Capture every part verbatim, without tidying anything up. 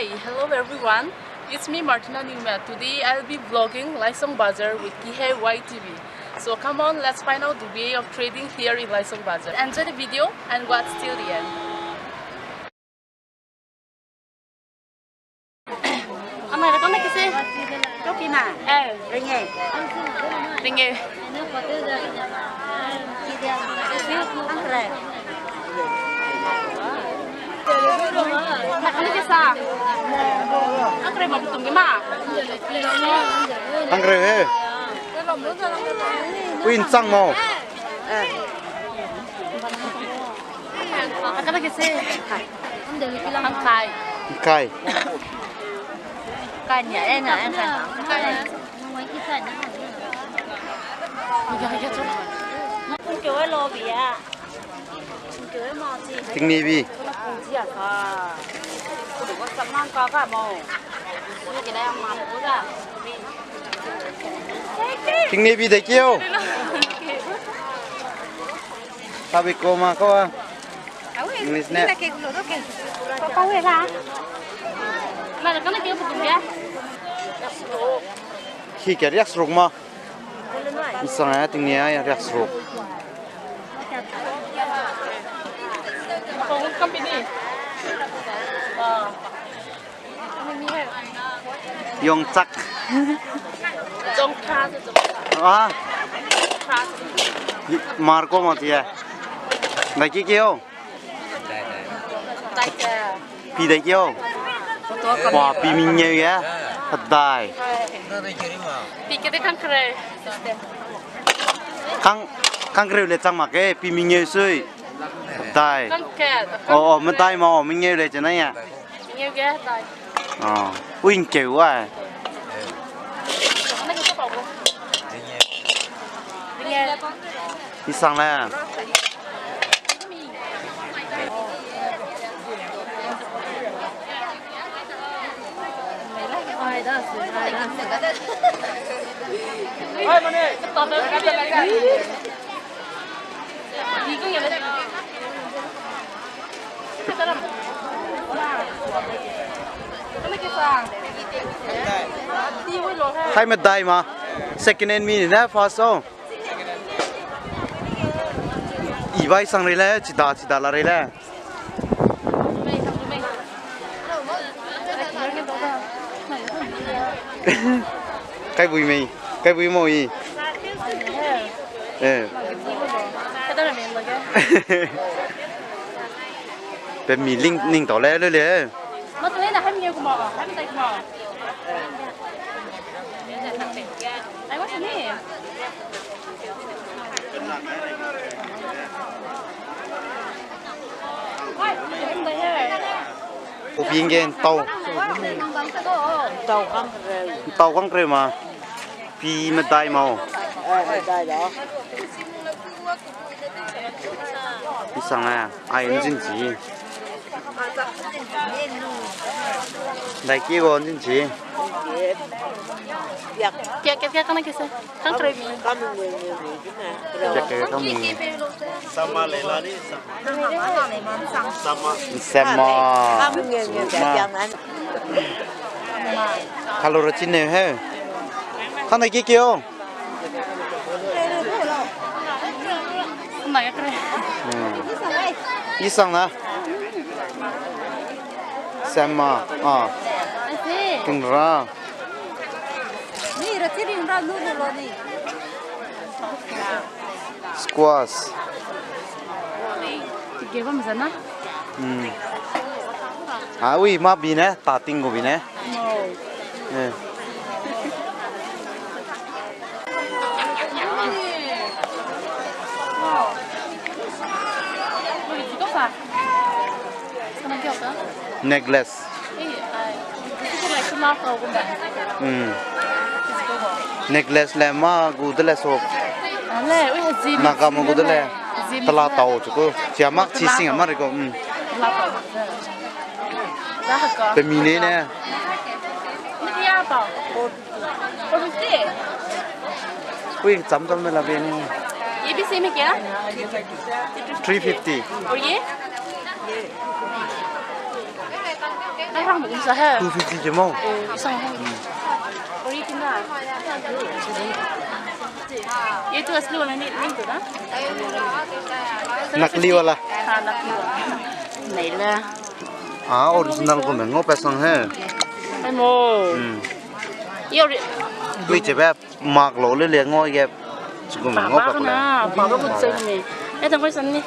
Hello everyone, it's me Martina Ningmia. Today I'll be vlogging Laisong Bazar with Kihei Y T V. So come on, let's find out the way of trading here in Laisong Bazar. Enjoy the video and watch till the end. Amai, rekam na kese? Toki ma? Eh. Ringe. Ringe. Angre. Rekam na kesa? Angre ma butum ge ma? Angre he. Ui, nchang mau. Eh. Rekam na kese? Angkai. Angkai. Kai nia, eh, na, eh, kai. Kai. Tingnebi. Tingnebi de kio. Sabi ko ma ko a. English ne. Hi ke riak seruk ma. Nsang a tingni a riak seruk. Yongchak. Ah. Marco ma tie. Dai ki kio. Pi dai kio. Wa pi mingeu ya. Hadai. Pi ke de kang kere. Kang, kang kere le chang mak ke pi mingeu sui. Hadai. Kang ke. Oh, oh, medai ma, oh, mingeu le chena ya. Mingeu ge dai. Ah, ui ngkeu ai. Isang le. Hai medai ma. Second hand mi ne first o. I bai sang rei le, chida, chida la rei le. Kai bui mei, kai bui mo i. Eh. Pe mi ling ning tau le le le. Kopi ngge ntau. Ntau kang kereu ma. Pi medai mau. Isang a, ai engine chi. Dai ki go engine chi. Kia, kia, kia, kana kisa? Kang kereu mi. Kia, kia, kang mi. Sama. Sama. Kalora chine he. Kana ki kio. Isang na. Sama. Ah. Kingra. Squash. Tige bam zana. Hmm. Ah, ui, ma bi ne, ta ting gu bi ne. Eh. Necklace. Hmm. Necklace le ma gu de le so. Naga ma gu de le. Tela tau chuku. Chia mak chi sing a ma riko. Hmm. Pe mi ne ne. Ui, cham cham me la be ni. ये भी सेम है क्या? Three fifty. और ये? Ai, rang bum sa he. Two fifty je mau. Isang he. Original. Ye tu asli wala ni, ni tu da? Nakli wala. Ha, nakli wala. Nei le. Ah, original gu me ngau pe sang he. Ai mo. Hmm. Ye ori- Ui che be. Mak lo le le ngau ge. Chigum ngau pa pa na, pa pa gu cheu ni. E tang koi san ni.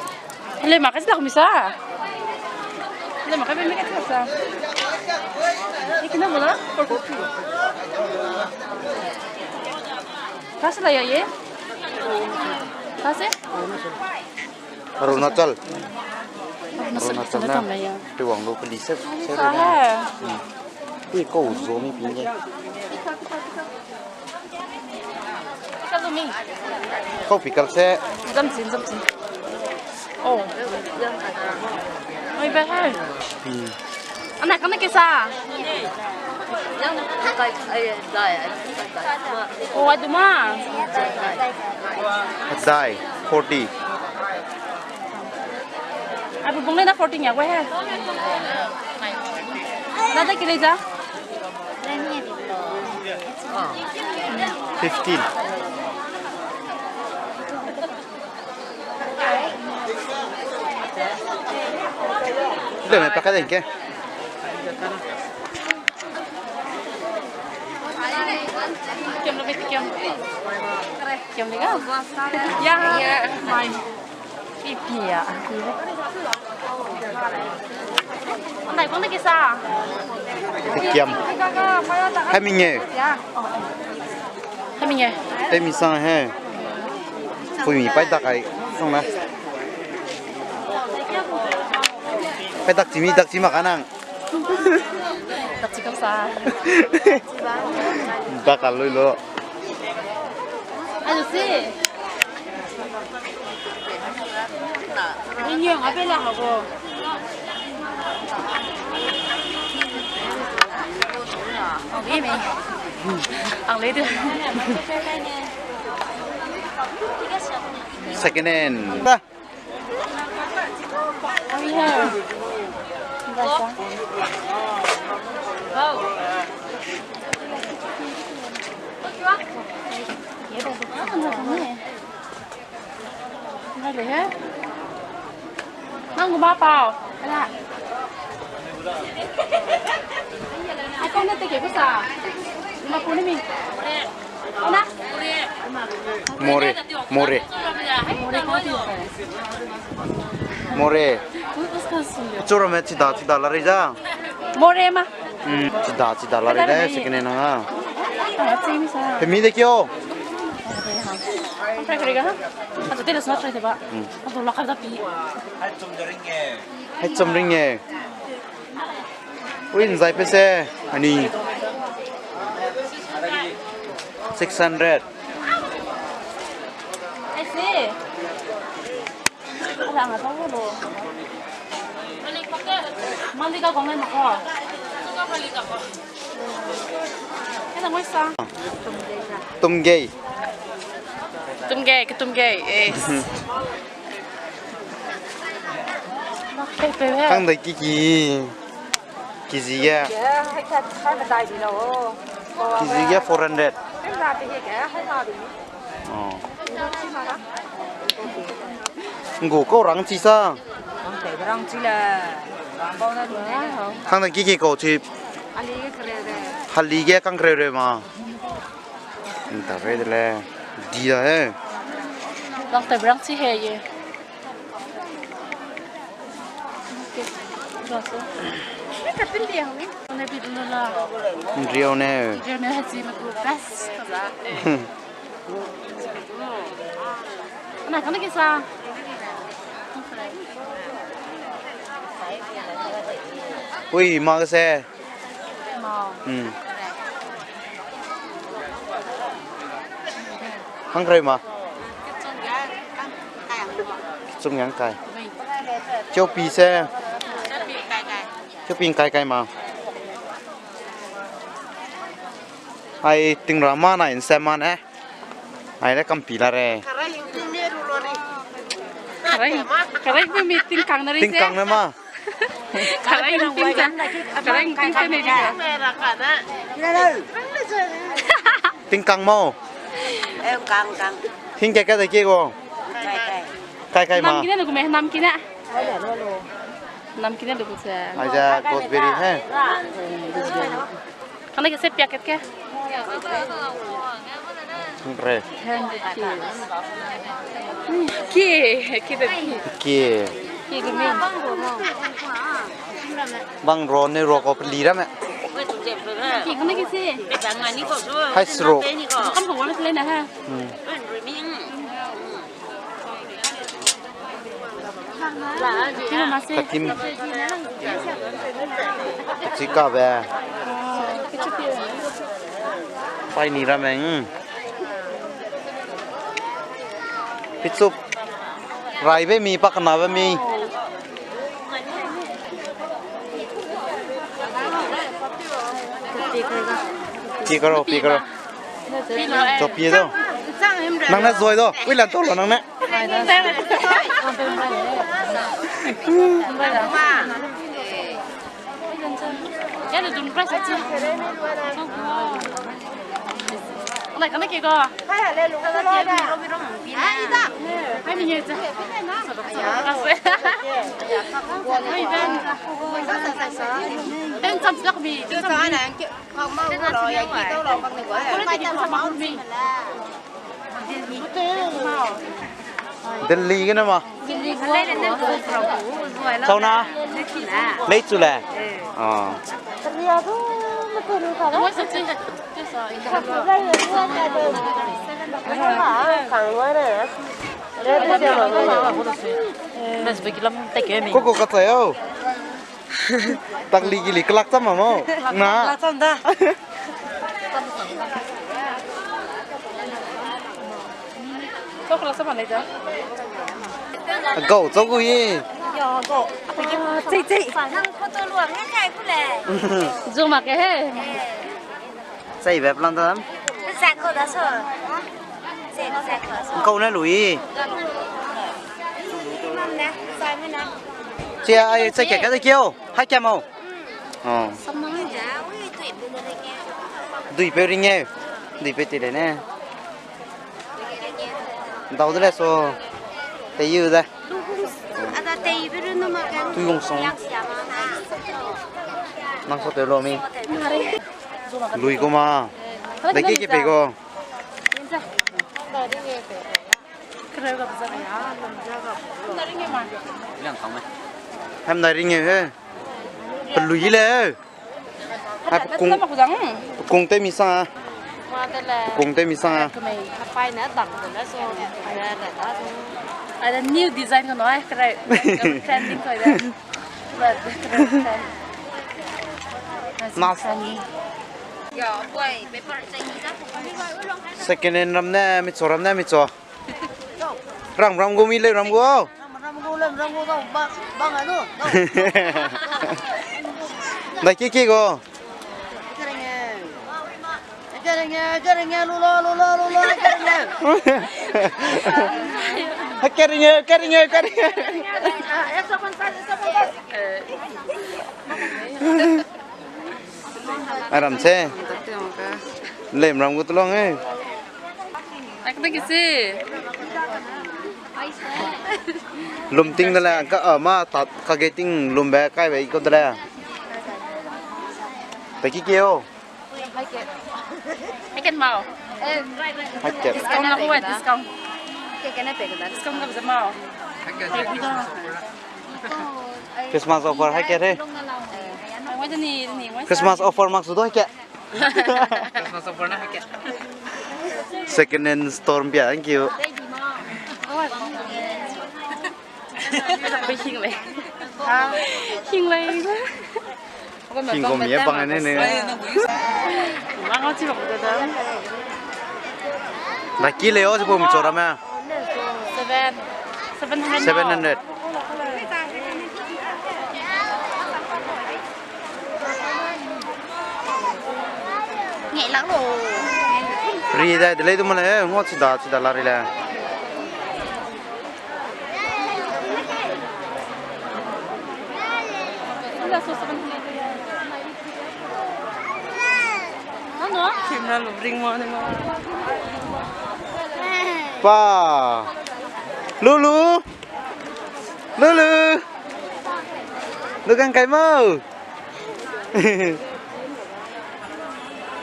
Le mak ka chila kumi sa. Le mak ka be mi ka chila sa. Ye kina bola? Ka se la ya ye? Ka se? Arunachal. Arunachal na. Tewang lo peli se. Sa he. Hmm. Ui, kau zo mi pi ge. Kau pi kal se. Zam chin, zam chin. Oh. Oi, ba hai. Hmm. Ana, kana ke sa? Oh, aduma. Dai, forty. Abu bung le na forty nya we he. Na da kile ja? Fifteen. Deme pakai dengke. Kiam lo, kiam. Kiam lo ga. Ya, ya, mai. Ipia. Nai kong de kisa. Kiam. Hai ming e. Ya. Hai ming e. Te mi sang he. Pui mi pai dak ai song na. Pai dak chi mi dak chi ma ka nang. Dak chi kam sa. Dak a lui lo. Ayo si. Ni ni nga pe la ha go. Ang le du. Second hand. Nang guma pau. Ala. Ai, kau ne teke kusa. Guma pu ne mi. Kau na. More, more. More. Churame chida, chida la rei ja. More ma. Hmm, chida, chida la rei de, second hand na. Pemi de kio. Try kare ga. Ato tele sna try de ba. Hmm. Ato la kar da pi. Hai chom ring e. Ui, nzai pe se, ani. Six hundred. Ai se. Ala nga tau lo. Mali ka gong ai ma ko. Tumgei. Tumgei, ketumgei, eh. Kang dai ki ki. Kg ge. Kg ge four hundred. Oh. Ngu kau rang chi sa. Kang dai ki ki kau chi. Hali ge kang kreu re ma. Nta re de le. Di da he. Lang tai brang chi he ye. Nriau ne. Nriau ne ha chi me gu best kaza. Ana kane kisa. Ui, ma kese. Hmm. Hang kreu ma. Chung yang kai. Cheu pi se. Cheu pi kai kai ma. Ai ting ra ma na in se ma ne. Ai le kam pi la re. Karai, karai pe mi tingkang na re se. Tingkang na ma. Karai ting sa, karai ting sa ne. Tingkang mau. Tingkang kang. Ting ka ka de ke go. Kai kai. Kai kai ma. Namkine lu me, namkine. Namkine lu se. Aja gooseberry he. Kane ke se packet ke. Re. Ki, ki de ki. Ki. Ki de mi. Bang ro ne ro ko peli ra me. Ki kane ke se. Hai sro. Kam ko wala le na ha. Hmm. Katim. Chikabe. Pai ni ra meng. Pichup. Raibe mi, paknabe mi. Pi karo, pi karo. Zo pie do. Nang ne zoi do. Ui lan to lo nang ne. Delhi gene ma. Sauna. Lei chu le. Ah. Koko ka chai au. Takli gili kelak cham ma mo. Na. Kelak cham da. Chocolate sama nei da. Gau, chocolate ye. Yo, gau. Chei, chei. Nang photo luang ne kai ku le. Zoom ma ke he. Chei bep lang dam. Zak ko da so. Chei zak ko so. Kau ne lui. Mam ne, sai me ne. Chia ai chei ke ka de kio. Hai kia mau. Oh. Dui pe ring e. Dui pe ti le ne. Dau de le so. Te yu de. Tui gong song. Nang so te lo mi. Lui ko ma. De ki ki pe ko. Hem dai ring e he. Pelui le. Ai, pekung, pekung te mi sang a. Pekung te mi sang a. Ai, new design ko no, ai, kere. Trending ko de. Mas. Second hand ram ne, mi cho ram ne, mi cho. Ram, ram gu mi le, ram gu. Dai ki ki go. Keringe, keringe, keringe. Aram se. Lem ram gu telong e. Akta kisi. Lum ting de le, ka, ah, ma, ta, ka ge ting lum be, kai be, iko de le. Ta ki ki o. Hai ken mau. Hai ken. Discount na ko, discount. Discount ka mau. Christmas offer hai ke re. Christmas offer mak su do hai ke. Christmas offer na hai ke. Second hand store bia, thank you. Hing ko mi bang ne ne. Dai ki le o, si pum chora me. Seven. Seven hundred. Seven hundred. Ri dai de lei du ma le, ngo chida, chida la ri le. Pa. Lulu. Lulu. Dukan kai mau.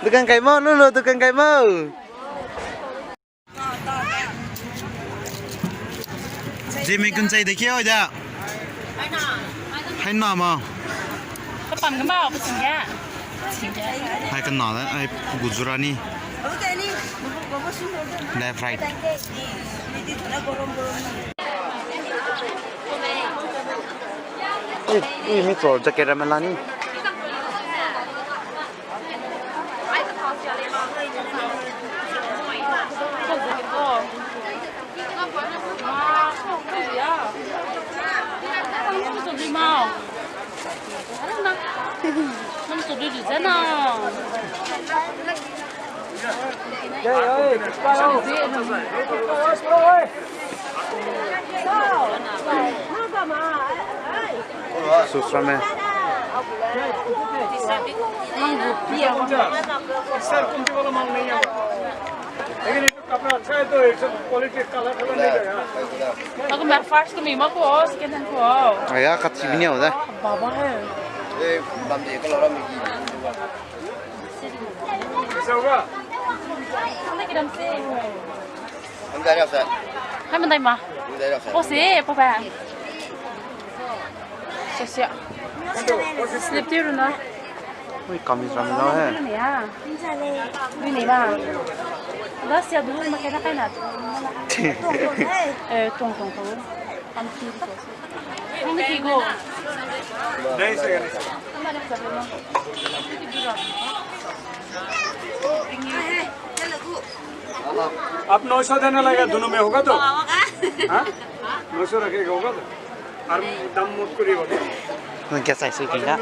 Dukan kai mau, Lulu, dukan kai mau. Zeme kun chai de kiau da. Hai na ma. Kapam ga ma, pa sing ga. Hai ka na da, ai gu zura ni. Left, right. Ui, ui, mi pro jacket ramme la ni. Susrame. Aku ma first kami ma ko, second hand ko. Aya, kachi bini au da. Baba he. Hai mandai ma. O se, pa ba. Sia, sia. Slip tu ru na. Ui, kamis ram na he. Lu nei a. Lu nei ba. Da sia du ma ke da kai na. Eh, tong, tong, tong. Am ki. Ang ki go. आप नौ सौ देने लगा, दोनों में होगा तो? हाँ? नौ सौ रखेगा, होगा तो? और दाम मत करिएगा। Nang kya sai sui kinga?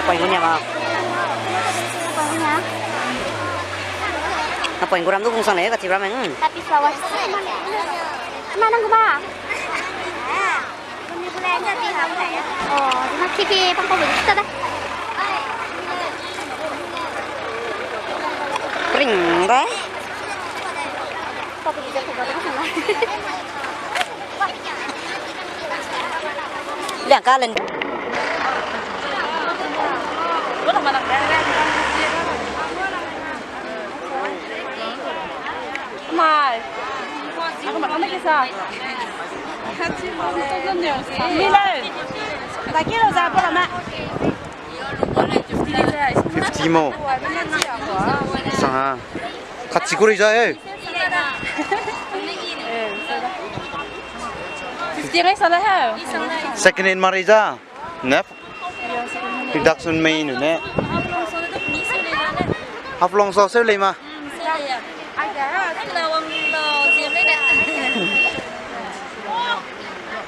Napoing gu nia ma. Napoing gu ram du kung sang le, kachi ram e, hmm. Tapi flowers. Ma nang gu ma. Oh, na kiki pang pang gu ta da. Pring da. Liang ka len. Mai. Aku makan lagi sa. Ni le. Lagi lo za apa lama? Fifty mo. Sang ha. Khatchi ku rei za e. Fifty ngai sa le ha. Second hand ma rei za. Ne? Production mei nu ne. Haflong so seu lei ma.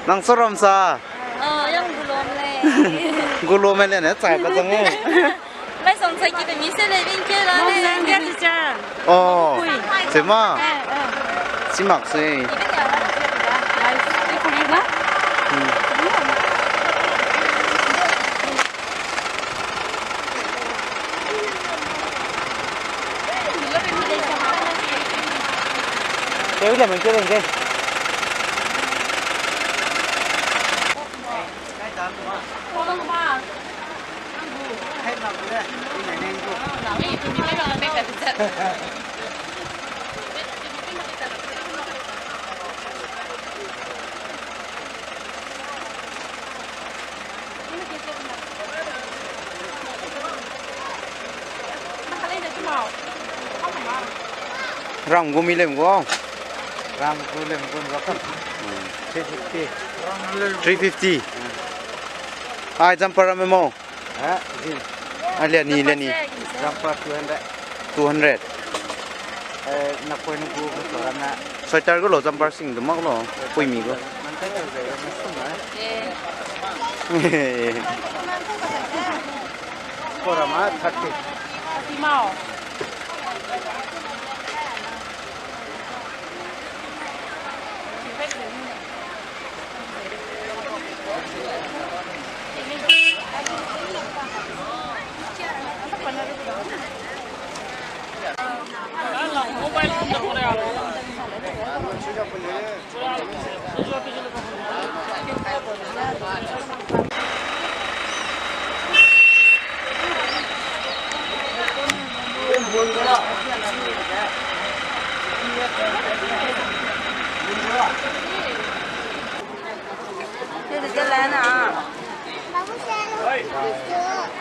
Nang so ram sa. Gulome le ne chai pa zang e. Lai song chai ki te mi se le bin ke la le. Oh, se ma. Si mak se. Keu le men keu le ke. Ram gu mi lem gu. Ram gu lem gu ram. Three fifty. Three fifty. Ai, jumper ram mo. Ha, ji. Ai, le ni, le ni. Jumper two hundred. Two hundred. Eh, na point gu gu so ram na. Sweater gu lo, jumper sing du mak lo. Pui mi gu. Nang kai kai kai na sum na. Eh. Ko ram a thirty. Thirty mau.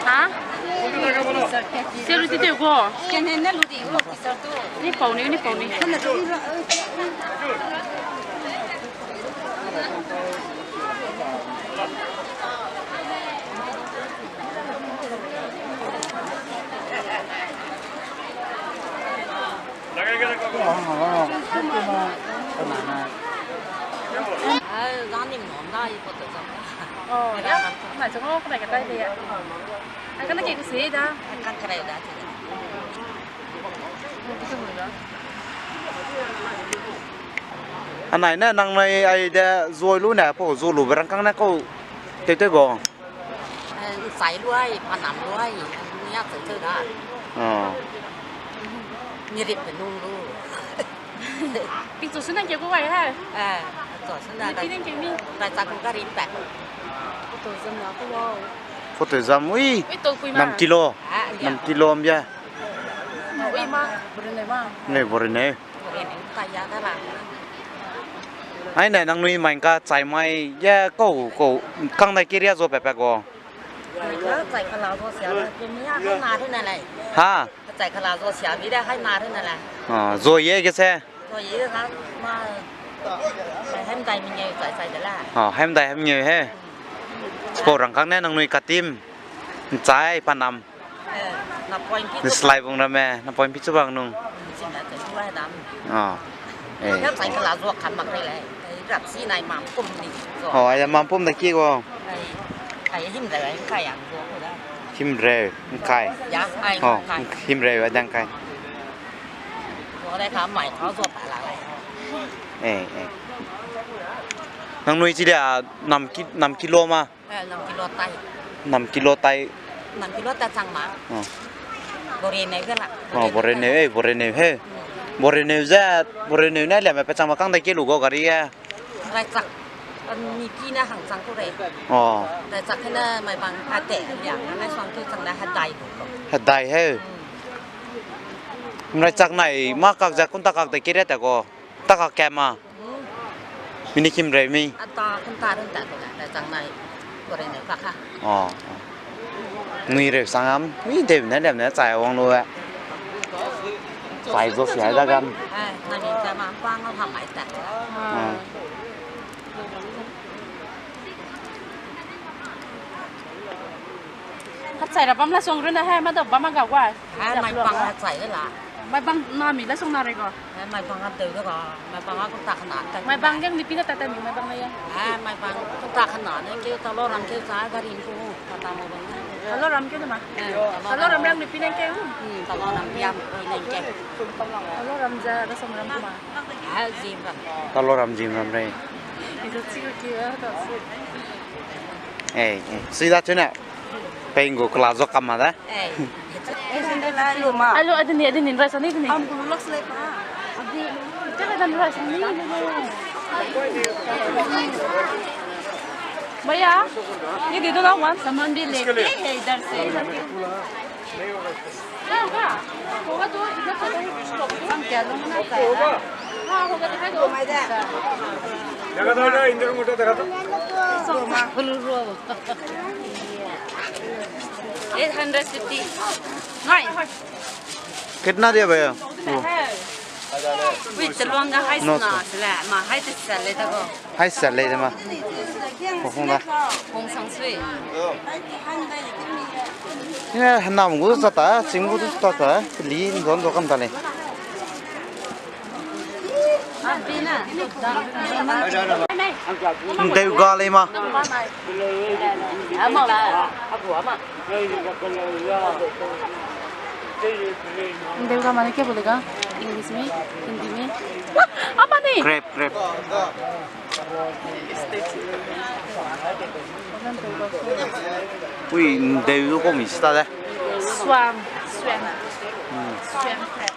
Ha? Selu ti te go. Ni pau ni, ni pau ni. Anai ne nang nai ai de zoi lu ne, pau zu lu be rangkâng ne kau tew tew go. Eh, nsai lu ai, panam lu ai, ni a tew tew da. Ah. Ni rip pe nung lu. Picture su nang ke ku ai ha. Eh, to su na. Ni pi nang ke mi. Rai sa ku gari pa. Photo zam na ku wa. Photo zam ui. Ui to kui ma. Nam kilo. Ah, ya. Nam kilo mbia. Ui ma, bore ne ma. Ne bore ne. Ai ne, nangnui mai ngka chai mai ge kau, kau, kang dai keria zo pepe go. Chai kala zo sia, kemia hai na rune lei. Ha? Chai kala zo sia, bi de hai na rune lei. Ah, zo ye ge se. Zo ye ha, ma, hem dai mi ngeu chai chai de la. Ah, hem dai hem ngeu he. Chipau rangkâng ne nangnui katim. Nchai panam. Eh, na point ki. Nslai bung ramme, na point pi chu bang nung. China te chu ai dam. Ah. Eh. Chai kala zo kam mak rei lei. Eh, rap si nai mam kum ni. Oh, ai mam pum da ki go. Ai, ai him da ai kai yang go ko da. Him reu, kai. Ya, ai. Oh, kai. Him reu ai dang kai. Zo dai ka mai ka zo pa la lei. Eh, eh. Nangnui chi dia nam ki, nam kilo ma. Eh, nam kilo tai. Nam kilo tai. Nam kilo tai chang ma. Oh. Bore neu ge la. Oh, bore neu, eh, bore neu he. Hmm. Bore neu ze, bore neu ne liame pe chang ma kang dai ke lu go gari e. Rai chak. An mi pi ne hang chang ku rei. Oh. Rai chak ne mai bang a te ya, ne suang tu chang ne hedai lu ko. Hedai he. Hmm. Rai chak nai ma kak ze kun ta kak dai ke re ta go. Ta kak ke ma. Mini kim rei mi. Ata kun ta run ta ko da chang nai. Ko rei ne ka ka. Oh. Nui rei sang am. Mi de ne dem ne chai wang lu e. Chai zo sia da gam. Eh, na ni ta ma pa ngau ha mai ta. Ah. Hachai ra bam la song run a he, ma da bam a ga wa. Ha, mai bang hachai la. Mai bang na mi la song na re go. Ha, mai bang a deu ga, mai bang a kun ta khana ta. Mai bang yang ni pi na ta ta mi mai bang na ya. Ha, mai bang kun ta khana ne ke ta lo ram ke sa gari ku ta ta mo bang. Ta lo ram ke na ma. Eh, ta lo ram yang ni pi na ke. Hmm, ta lo ram yang ni pi na ke. Ta lo ram ja da song ram ma. Ha, jim ram. Ta lo ram jim ram re. Ni da chi ko ki ba ta. Eh, eh. Sui da chuna. Penggu kela zo kam ma da. Eh. Alo, adini, adini, rai sani, adini. Adi, jaga dan rai sani. भैया, ये दे दो ना, वन। सामान भी लेते हैं इधर से। होगा, होगा तो इधर से तो हम क्या लूँगा ना, होगा। हाँ, होगा, दिखा दो। देखा दो ना, इंदर मोटा देखा दो। Eight hundred fifty. Nine. कितना दिया भैया? वो। Ui, teluang ga hai sena sele, ma hai te sele da go. Hai sele de ma. Ko hong da. Hong sang sui. Ine hanam gu sa ta, ching gu sa ta, li ndon do kam ta le. Ndeu ga lei ma. Ndeu ga mane क्या बोलेगा? English में, हिंदी में। Apa ni? Crab, crab. Ui, ndeu du ko mi sta de. Swam, swam. Swam crab.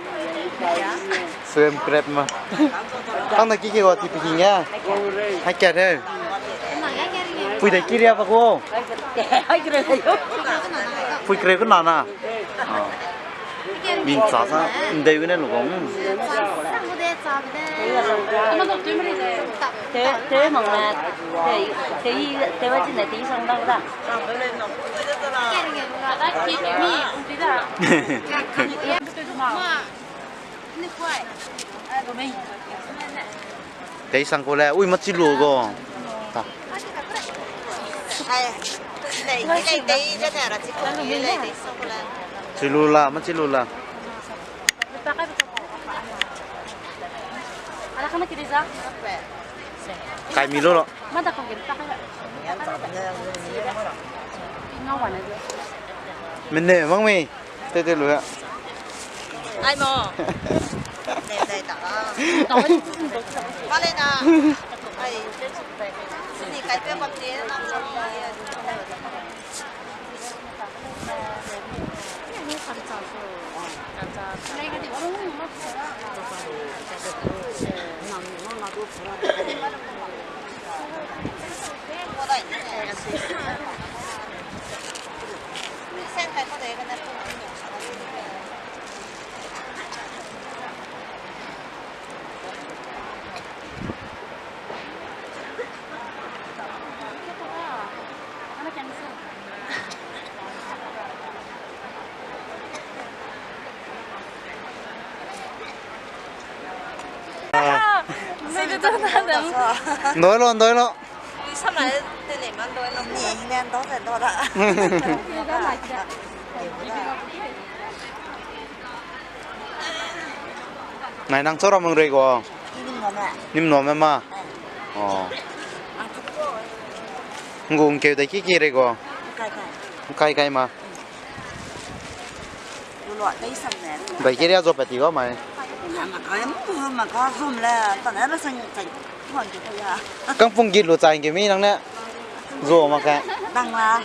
Swam crab ma. Tang na ki ke wa ti pi king ya. Hai kere. Pui de ki ria pa ko. Pui kere ko na na. Min cha sa, ndeu gene lu gong. Te, te mang na, te, te, te ba chin na te sang da da. Tei sang ko le, ui, machi lu go. Ta. Chi lu la, machi lu la. Kai mi lu lo. Mene, mang mi. Te te lu ya. Ai mo. Dai dai ta. Ba le na. Ai. Sini kai pe bam te na. Ndoi lo, ndoi lo. Nai nang chora mung rei go. Nim no me ma. Oh. Ngu ngkeu dai ki ki rei go. Kai kai ma. Bai ke ria zo pati go mai. Kangpung git lu chai ngke mi nang ne. Zo ma ka. Dang la.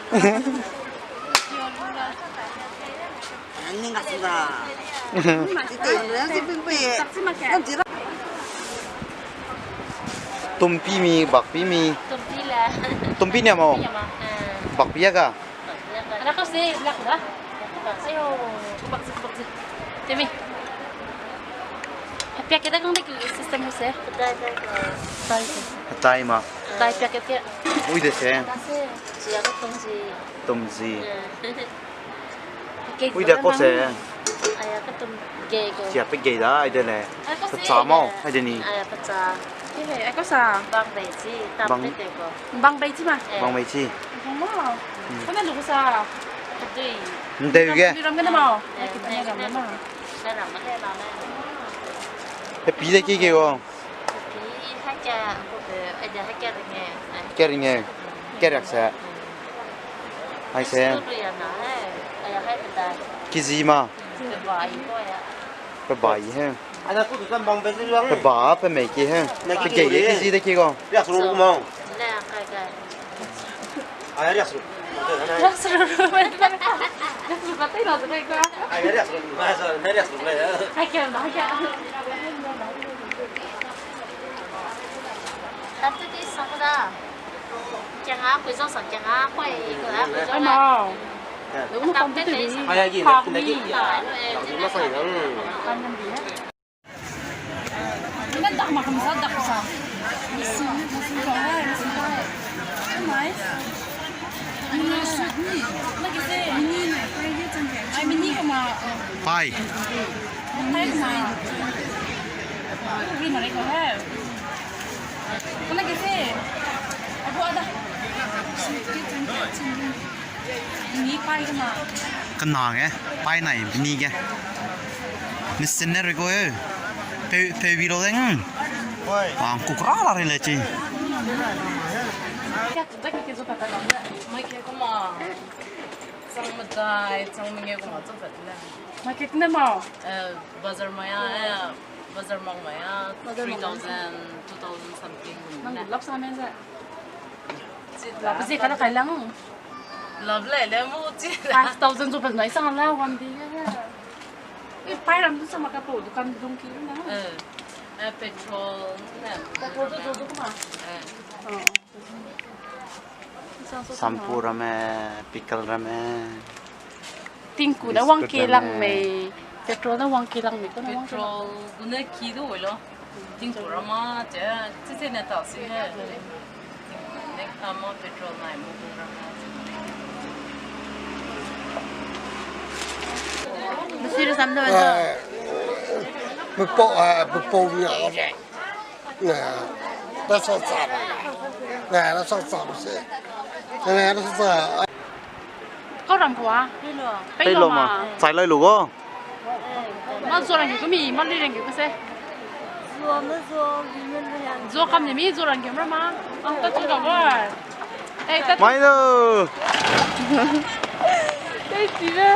Tumpi mi, bakpi mi. Tumpi le. Tumpi ne mo. Tumpi ne ma. Bakpi ya ga. Bakpi ya ga. Ana kau se, lak da. Ayo, bakpi, bakpi. Temi. Packet da kang de ki system se. Dai, dai, dai. Dai ma. Dai packet ke. Ui de se. Ana se. Chia ka tumsi. Tumsi. Ui de ko se. Aya ka tum gei ko. Chia pe gei da, ai de le. Pecha mau, ai de ni. Aya pecha. Ke he, ai ko sa. Bang bei chi, tam pe te ko. Bang bei chi ma. Bang bei chi. Bang mau. Ko na lu ko sa. Kadui. Ndeu ge. Ram ge na mau. Ai ki ne ram na mau. Na ram ma le na na. Pe pi de ki ke o. Pi hakia ko pe, ai de hakia ringe. Hakia ringe. Hakia riak se. Ai se. Lu ya na he. Aya hai pe ta. Kizi ma. Pe bai ko ya. Pe bai he. Pe ba, pe mei ki he. Pe gei ge kizi de ki go. Pai. Ri mare ko he. Kona ke se. Abu ada. Ni pai kena. Kena nge, pai nai ni ge. Ni sinne ri ko e. Pe, pe bi lo deng. Oi. Ang kukra la ri le chi. Mai ke kuma. Chang medai, chang menge kuma chu pat le. Mai ke ne ma. Eh, bazar maya, eh, bazar mang maya, bazar mang three thousand, two thousand something. Nang lap sa men ze. Lap ze kala kai lang. Lap le le mo chi. Five thousand chu pat nai sang la one day. Eh, pai ram du sama ka po dukan dung ki na. Eh, eh, petrol ne. Petrol du du kuma. Eh. Oh. Shampoo ramme, pickle ramme. Tingku ne wang ke lang mei, petrol ne wang ke lang mei, ko ne wang ke lang. Petrol gune ki du lo. Tingku ramme, che, che, che ne ta si he. Ne ka ma petrol nai mo gu ramme. Mesi re sam de. Eh, pepo, eh, pepo nya je. Na, na sa sa. Na, na sa sa se. Na, na sa sa. Kau ram kua? Pei lo ma. Chai lai lu go. Ma zo rang ke mi, ma li rang ke se. Zo kam ni mi zo rang ke ma. Ang ta chu ga ba. Eh, ta. Mai lo. Tei ti le.